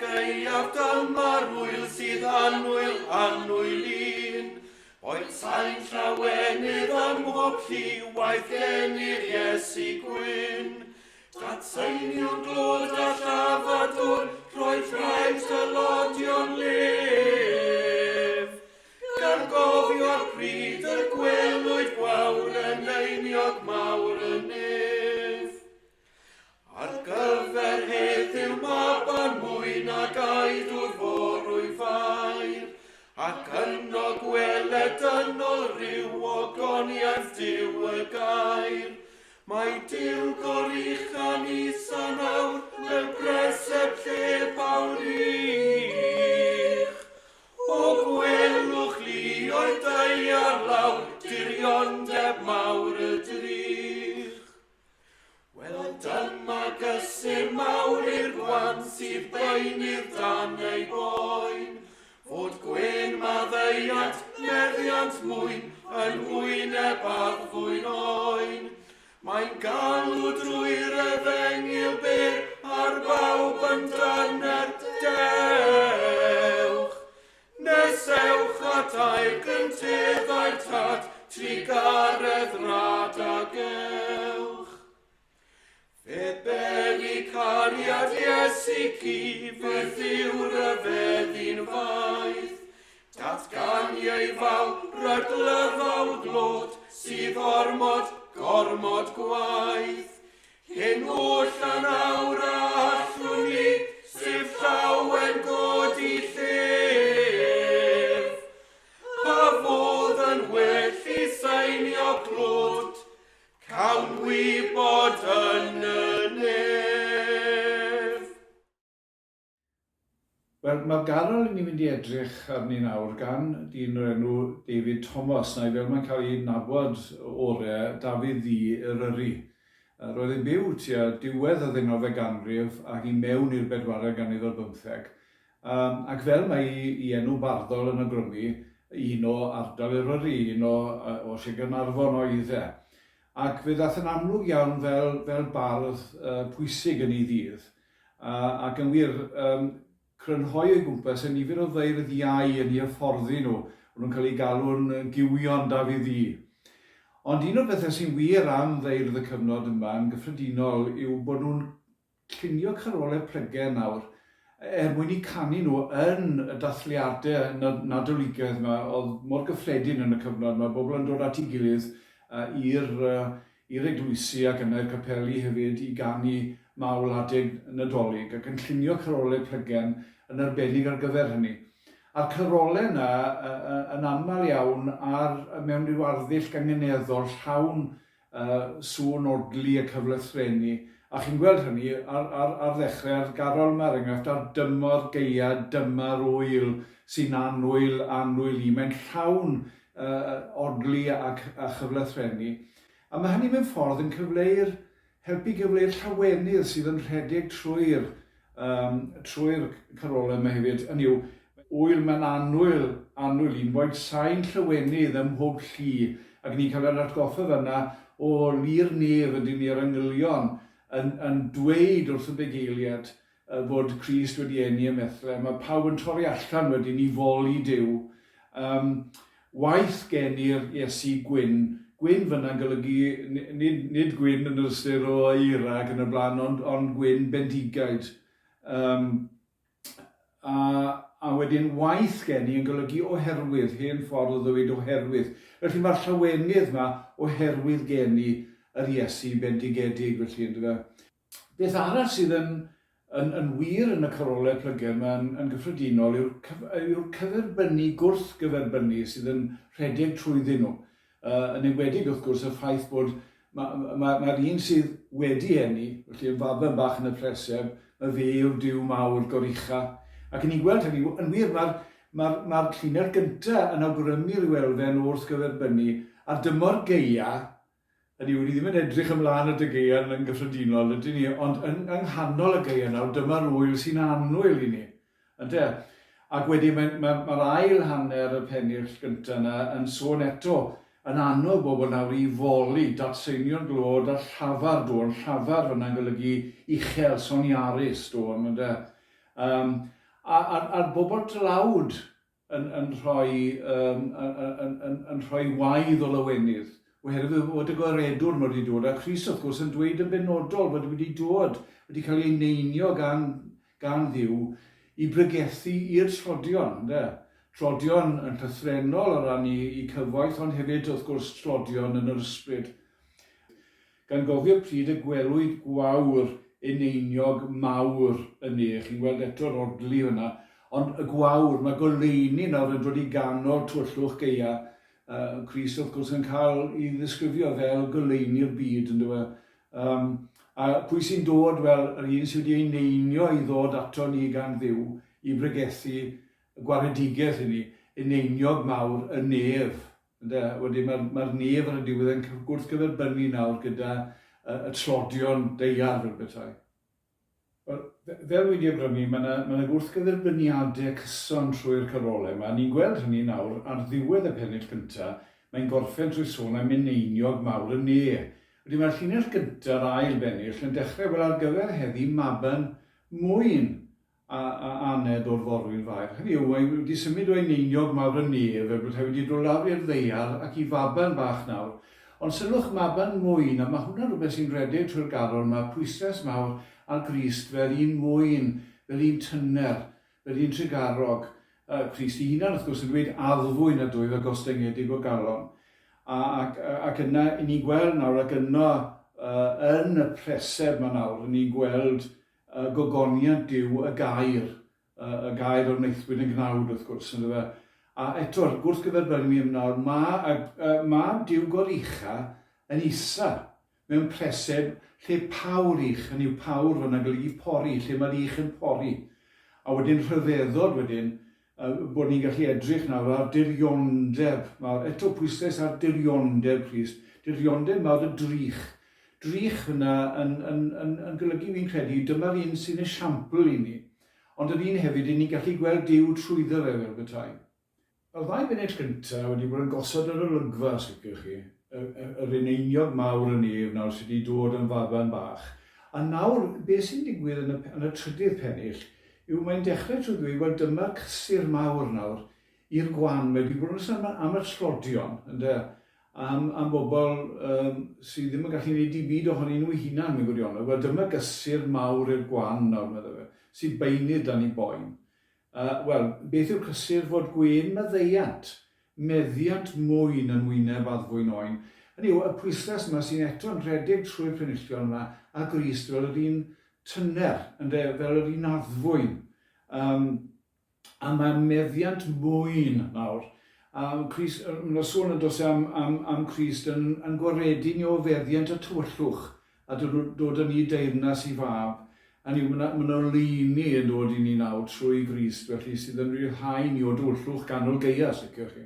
gaeaf dyma'r ŵyl sydd annwyl, annwyl un. Boed sain llawenydd ym mhob llu, waeth gennyf Iesu gwyn. Datseiniwn glod a llafar dwr, roedd rhaid dylodion lef. Gan gofio'r pryd y gwelwyd gwawr yn einiog mawr y nef. Ar gyfer heddiw maban mwy nag aed o'r forwy fair, ac yno gweled dynol ryw ogoniaeth Duw y gair. Mae Duw goruchan isa nawr mewn preseb lle pawr ych. O gwelwch luoedd daear lawr, diriondeb mawr y drych. Wel dyma gysur mawr i'r gwan sydd beunydd dan ei boen, fod gwên maddeuant meddiant mwyn yn wyneb addfwyn oen. Mae'n galw drwy'r efengyl byr ar bawb yn dyner dewch. Nesewch at air gynteddau'r Tad, trugaredd rad a gewch. Fe beri cariad Iesu ci, fydd yw ryfeddi'n faith. Datgan ei faw, rhaglyfawl glod, sydd ormod, gormod gwaith. Hyn oll yn awr a allwn ni, sef llawen godi llef. Pa fodd yn well i seinio clod, cawn wybod yn y nef. Wel, mae'r garol i ni'n mynd i edrych arni nawr gan dyn o'r enw David Thomas, neu fel mae'n cael ei nabod ore, Dafydd Ddu Eryri. Roedd e'n byw tua diwedd y ddeunawfed ganrif ac i mewn i'r bedwaredd ganrif ar bymtheg. Ac fel mae ei enw barddol yn awgrymu, un o ardal Eryri, un o, o Sir Gaernarfon oedd e. Ac fe ddaeth yn amlwg iawn fel, fel bardd pwysig yn ei ddydd. Ac yn wir, crynhoi o'i gwmpas y nifer o feirdd iau yn eu hyfforddi nhw, o'n nhw'n cael eu galw'n gywion Dafydd Ddu. Ond un o'r pethau sy'n wir am feirdd y cyfnod yma yn gyffredinol yw bod nhw'n llunio carolau plygen nawr er mwyn eu canu nhw yn y dathliadau Nadoligaidd yma oedd mor gyffredin yn y cyfnod yma, bobl yn dod at ei gilydd i'r i'r eglwysi ac yna i'r capeli hefyd i ganu mawl adeg Nadolig ac yn llunio carolau plygen yn arbennig ar gyfer hynny. A'r carolau yna yn aml iawn ar mewn rhyw arddull gangeneddol llawn sŵn odli a cyflythrenu a chi'n gweld hynny ar, ar, ar ddechrau'r garol yma er enghraifft ar dymor gaea dyma'r ŵyl sy'n annwyl annwyl i. Mae'n llawn odli ac a chyflythrenu. A mae hynny mewn ffordd yn cyfleu'r, helpu gyfleu'r llawenydd sydd yn rhedeg trwy'r, um, trwy'r carolau yma hefyd. Hynny yw, ŵyl mae'n annwyl, annwyl un, boed sain llywenydd ym mhob llu, ac ni'n cael yr atgoffa fanna o lu'r nef ydyn ni'r angylion yn, yn dweud wrth y bugeiliad fod Crist wedi eni ym Methlehem, a pawb yn torri allan wedyn i foli Duw. Um, waeth gen i'r Iesu gwyn, gwyn fyna'n golygu nid, nid gwyn yn yr ystyr o eira ac yn y blaen, ond, ond gwyn bendigaid. Um, a, a wedyn waeth gen i yn golygu oherwydd, hen ffordd o ddweud oherwydd. Felly mae'r llawenydd yma oherwydd gen i yr Iesu bendigedig, felly, yndyfe. Beth arall sydd yn, yn, yn wir yn y carolau plyger yma yn, yn gyffredinol yw'r cyf, yw'r cyferbynnu, gwrthgyferbynnu sydd yn rhedeg trwyddyn nhw. Uh, yn enwedig, wrth gwrs, y ffaith bod mae'r ma, ma, ma un sydd wedi eni, felly yn faban bach yn y preseb, mae fe yw'r Duw mawr gorucha. Ac ni'n gweld hynny, yn wir, mae'r ma, ma llinell gyntaf yn awgrymu rhyw elfen o wrthgyferbynnu, ar dymor gaea, Hynny yw, ni ddim yn edrych ymlaen at y gaeaf yn gyffredinol, ydyn ni? Ond yng, yng nghanol y gaeaf nawr, dyma'r ŵyl sy'n annwyl i ni. Ynte? Ac wedyn mae'r mae, mae ail hanner y pennill gyntaf yna yn sôn eto yn annog bobl nawr i foli, datseinio'n glod a llafar dôn. Llafar fyna'n golygu uchel, soniarus dôn, ynde? Um, a, a, a'r bobl dlawd yn, yn, rhoi, um, yn, yn, yn rhoi waedd o lawenydd, oherwydd fod y gwaredwr mae wedi dod, a Christ wrth gwrs yn dweud yn benodol fod wedi dod, wedi cael ei neinio gan, gan Dduw i bregethu i'r tlodion, ynde? Tlodion yn llythrennol o ran i, i cyfoeth, ond hefyd wrth gwrs tlodion yn yr ysbryd. Gan gofio pryd y gwelwyd gwawr eneiniog mawr y ne, chi'n gweld eto'r odli fyna, ond y gwawr, mae goleuni nawr yn dod i ganol tywyllwch gaea, uh, Crist wrth gwrs yn cael ei ddisgrifio fel goleuni'r byd, yn dyw e? Um, a pwy sy'n dod? Wel, yr un sydd wedi ei neinio i ddod ato ni gan Dduw i bregethu gwaredigaeth i ni, eneiniog mawr y nef. Ynde? Wedyn mae'r mae nef ar y diwedd yn gwrthgyferbynnu nawr gyda y tlodion daear fel petai. Wel, fel wedi awgrymu, mae yna ma gwrthgyferbyniadau cyson trwy'r carolau yma. Ni'n gweld hynny nawr ar ddiwedd y pennill gyntaf, mae'n gorffen trwy sôn am eneiniog mawr y ne. Wedyn mae'r llinell gyntaf, yr ail bennill, yn dechrau, wel ar gyfer heddi maban mwyn a, a aned o'r forwyn fair. Hynny yw, mae wedi symud o eneiniog mawr y nef, fel bod wedi dod lawr i'r ddaear ac i faban bach nawr. Ond sylwch maban mwyn, a mae hwnna'n rhywbeth sy'n rhedeg trwy'r garol yma, pwyslais mawr ar Grist fel un mwyn, fel un tyner, fel un trugarog. Uh, Crist ei hunan, wrth gwrs, yn dweud addfwyn a dwyf a gostyngedig o galon. A, ac, ac yna, i ni'n gweld nawr, ac yno uh, yn y preseb yma nawr, ni'n gweld Y gogoniant Duw, y gair, y gair a wnaethpwyd yn gnawd, wrth gwrs, ynddo fe. A eto'r gwrthgyferbynnu mi nawr, mae, mae Duw gorucha yn isa, mewn preseb lle pawr ych, hynny yw pawr fyna golygu pori, lle mae'r ych yn pori. A wedyn rhyfeddod wedyn, bod ni'n gallu edrych nawr ar diriondeb, mawr, eto pwyslais ar diriondeb Crist, diriondeb mawr y drych. Drych yna yn, yn, yn, yn golygu fi'n credu, dyma'r un sy'n esiampl i ni, ond yr un hefyd i ni'n gallu gweld Duw trwyddo fe fel petai. Mae'r ddau bennill gyntaf wedi bod yn gosod yr olygfa, os liciwch chi, yr eneiniog mawr yn ef nawr sydd wedi dod yn faban bach. A nawr, beth sy'n digwydd yn y, yn y trydydd pennill yw mae'n dechrau trwy ddweud, wel dyma'r cysur mawr nawr i'r gwan. Mae wedi bod yn sôn am, am y tlodion, ynde? Am, am bobl um, sydd ddim yn gallu gwneud dim byd ohonyn nhw hunan mewn gwirionedd. Wel dyma gysur mawr i'r gwan nawr, meddai fe, sydd beunydd dan ei boen. Wel, beth yw'r cysur fod gwên maddeuant, meddiant mwyn yn wyneb addfwyn oen? Hynny yw, y pwyslais yma sy'n eto'n rhedeg trwy'r penillion yma a Grist fel yr un tyner, ynde, fel yr un addfwyn. Um, a mae meddiant mwyn nawr. A Crist, mae'n sôn yn dos e am, am, am Crist yn, yn gwaredu ni o feddiant y tywyllwch a dod, dod â ni i deyrnas i fab. Hynny yw, mae 'na, ma' 'na oleuni yn dod i ni nawr trwy Grist, felly, sydd yn rhyddhau ni o dwyllwch ganol gaeaf, os liciwch chi.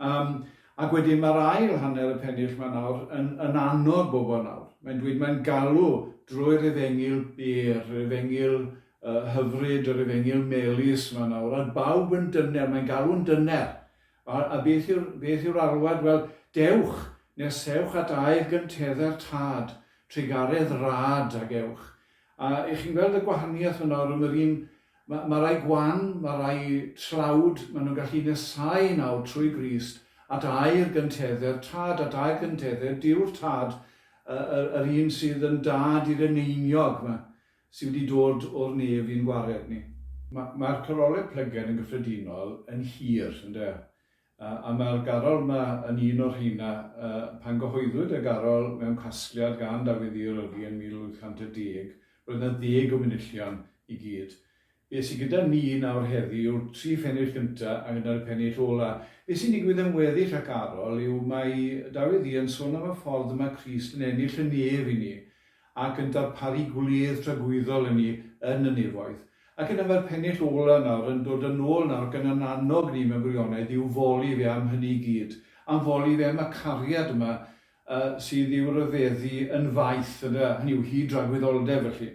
Um, ac wedyn mae'r ail hanner y pennill ma nawr yn, yn annog bobl nawr. Mae'n dweud mae'n galw drwy'r efengyl byr, yr efengyl uh, hyfryd, yr efengyl melys yma nawr, a bawb yn dyner, mae'n galw'n dyner. A, a beth yw'r beth yw'r alwad? Wel, dewch, nesewch at air gyntedda'r tad, trugaredd rad ag ewch. A i chi'n gweld y gwahaniaeth yna rhwng yr un, mae, mae rai gwan, mae rai tlawd, maen nhw'n gallu nesau nawr trwy Grist at air gyntedde'r tad, at air gyntedde'r Duw'r tad, yr, yr un sydd yn dad i'r eneiniog yma, sydd wedi dod o'r nef i'n gwared ni. Mae'r ma carolau plygen yn gyffredinol yn hir, ynde? A, a mae'r garol yma yn un o'r rheina. Uh, pan gyhoeddwyd y garol mewn casgliad gan Dafydd I Eryri yn 1810, roedd yna ddeg o wenillion i gyd. Be sydd gyda ni nawr heddi yw'r tri phennill gyntaf ac yna'r pennill ola. Be sy'n digwydd yn weddill ac arol yw mae Dafydd I yn sôn am y ffordd y mae Crist yn ennill y nef i ni ac yn darparu gwledd tragwyddol i ni yn y nefoedd. Ac yna mae'r pennill ola nawr yn dod yn ôl nawr gan yn annog ni mewn gwirionedd i'w foli fe am hynny i gyd, am foli fe am y cariad yma uh, sydd i'w ryfeddu yn faith, ynde? Hynny yw hyd dragwyddoldeb felly.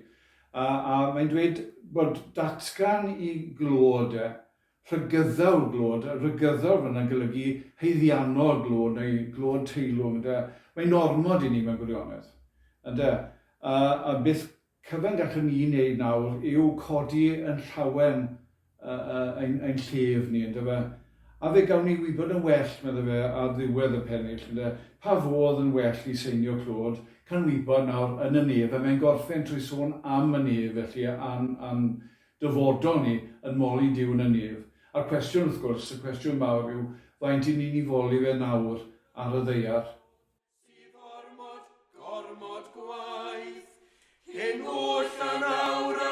A, a mae'n dweud bod datgan i glod e, Rhygyddawr glod, rhygyddawr fan'na'n golygu haeddiannol glod neu glod teilwng, ynde? Mae'n ormod i ni mewn gwirionedd, ynde? A, a byth Cyfan gallwn ni wneud nawr yw codi yn llawen ein, ein llef ni, yndyfe? A fe gawn ni wybod yn well, medde fe, ar ddiwedd y pennill, ynde? Pa fodd yn well i seinio clod, can wybod nawr yn y nef, a mae'n gorffen trwy sôn am y nef, felly, a'n, a'n dyfodol ni yn moli Duw yn y nef. A'r cwestiwn, wrth gwrs, y cwestiwn mawr yw, faint i ni'n ei foli fe nawr ar y ddaear? Sydd ormod, gormod gwaith. Hyn oll yn awr.